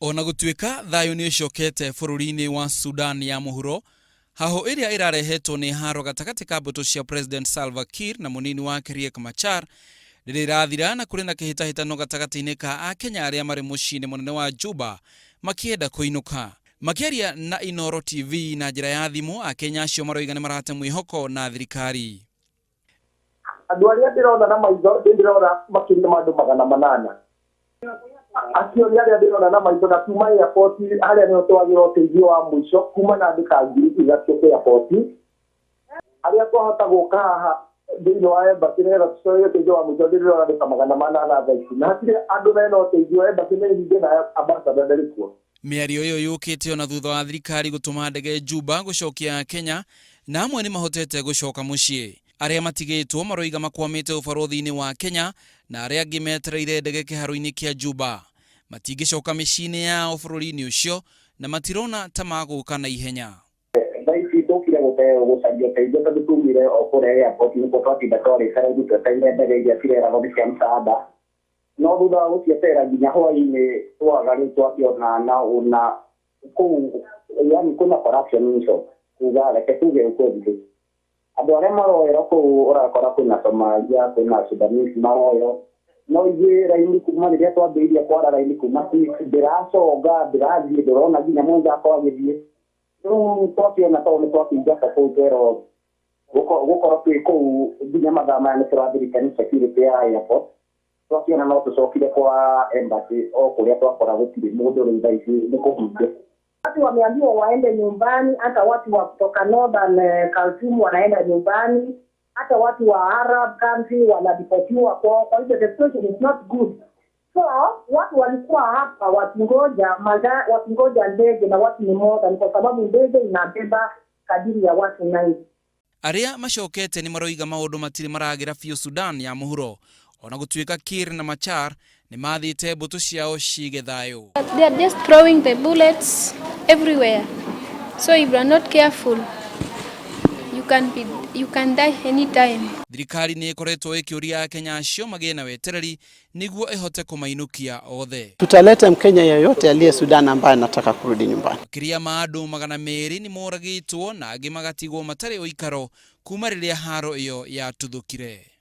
Ona gũtuĩka thayũ nĩ ũcokete bũrũri-inĩ wa Sudan ya mũhuro, hahũ ĩrĩa ĩrarehetwo nĩ haro gatagatĩ ka mbũtũ cia President Salva Kiir na mũnini wake Riek Machar ndĩrĩ ĩrathira na kũrĩ na kĩhĩtahĩtano gatagatĩ-inĩ ka Akenya arĩa marĩ mũciĩ-inĩ mũnene wa Juba makĩenda kũinũka. Makĩaria na Inooro TV na njĩra ya thimũ, Akenya acio maroiga nĩ marate mwĩhoko na thirikari. Andũ arĩa ndĩrona na maitho nĩ ndĩrona makĩria ma andũ 800. Acio nĩ arĩa ndĩrona na maitho na kuma airport harĩa nĩho twagĩra ũteithio wa mũico kuma na andũ ta 3000 airport. Arĩa twahota gũka haha thĩinĩ wa embassy nĩgetha tũcoe ũteithio wa mũico nĩ ndĩrona andũ ta 800 thaa ici. Na hatirĩ andũ mena ũteithio, embassy nĩ hinge na ambassador ndarĩ kuo. Mĩario ĩyo yũkĩte ona thutha wa thirikari gũtũma ndege Juba gũcokia Akenya na amwe nĩmahotete gũcoka mũciĩ. Arĩa matigĩtwo maroiga makwamĩte ũbarũthi-inĩ wa Kenya na arĩa angĩ metereire ndege kĩharo-inĩ kĩa Juba. Matingĩcoka mĩciĩ-inĩ yao bũrũri-inĩ ũcio na matirona ta magũka na ihenya. Thaa ici tũkire gũcaria ũteithio tondũ tumire o kũrĩa airport nĩkuo twatinda twarĩte raini twetereire ndege iria cireragwo nĩ cia msaada. No thutha wa gũcieterera nginya hwaĩ-inĩ twaga rĩu twakĩona na na kũu yani kwĩna corruption in short kuga reke tuge ukweli tu. Andũ arĩa maroerwo kũu ũrakora kwĩna Somalia, kwĩna Sudanese maroywo. No ithuĩ raini kuma rĩrĩa twambĩrĩirie kwara raini kuma 6 ndĩraconga ndĩrathiĩ ndũrona nginya mwenzakwa agĩthiĩ. Rĩu twakĩona tondũ nĩ twakĩingata kũu twerwo gũkorwo twĩ kũu nginya mathaa maya nĩ tũrathirika nĩ security ya airport. Twakĩona no tũcokire kwa embassy o kũrĩa twakora gũtirĩ mũndũ rĩu thaa ici nĩ kũhinge. Watu wameambiwa waende nyumbani, hata watu wa kutoka Northern Khartoum wanaenda nyumbani, hata watu wa Arab country wanaripotiwa kwao. Kwa hivyo the situation is not good. So watu walikuwa hapa wakingoja maga, wakingoja ndege na watu ni more than, kwa sababu ndege inabeba kadiri ya watu 90. Arĩa macokete nĩ maroiga maũndũ matirĩ maragĩra biũ Sudan ya mũhuro ona gũtuĩka Kiir na Machar nĩ mathĩte mbũtũ ciao cige thayũ. They are just throwing the bullets everywhere. So if you are not careful, you can die anytime. Thirikari nĩ ĩkoretwo ĩkĩũria Akenya acio magĩe na wetereri nĩguo ĩhote kũmainũkia othe. Tutaleta Mkenya yeyote aliye Sudan ambaye anataka kurudi nyumbani. Makĩria ma andũ 200 nĩ moragĩtwo na angĩ magatigwo matarĩ ũikaro kuma rĩrĩa haro ĩyo yatuthũkire.